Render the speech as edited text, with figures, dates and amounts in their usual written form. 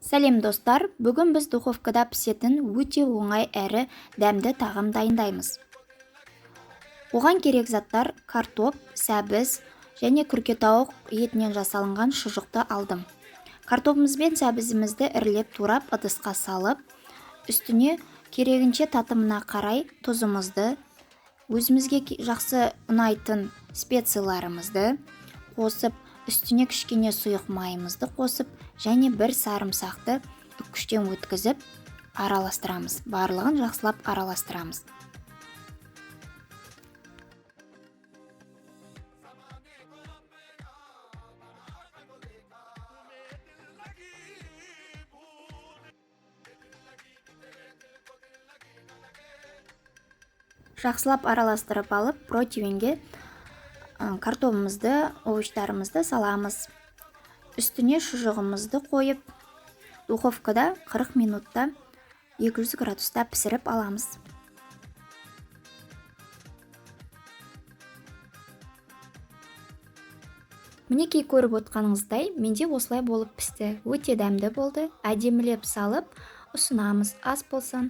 Сәлем, достар! Бүгін біз духовкада пісетін өте оңай әрі дәмді тағам дайындаймыз. Оған керек заттар: картоп, сәбіз және күркетауық етінен жасалынған шұжықты алдым. Картобымыз бен сәбізімізді ірілеп турап, ыдысқа салып, үстіне керегінше татымына қарай тұзымызды, өзімізге жақсы ұнайтын специяларымызды қосып, үстіне кішкене сұйық майымызды қосып және бір сарымсақты үккіштен өткізіп араластырамыз. Барлығын жақсылап араластырамыз. Жақсылап араластырып алып, противенге картобымызды, овощтарымызды саламыз. Үстіне шұжығымызды қойып, духовкада 40 минутта 200 градуста пісіріп аламыз. Мінекей, көріп отқаныңыздай, менде осылай болып пісті. Өте дәмді болды. Әдемілеп салып ұсынамыз. Ас болсын.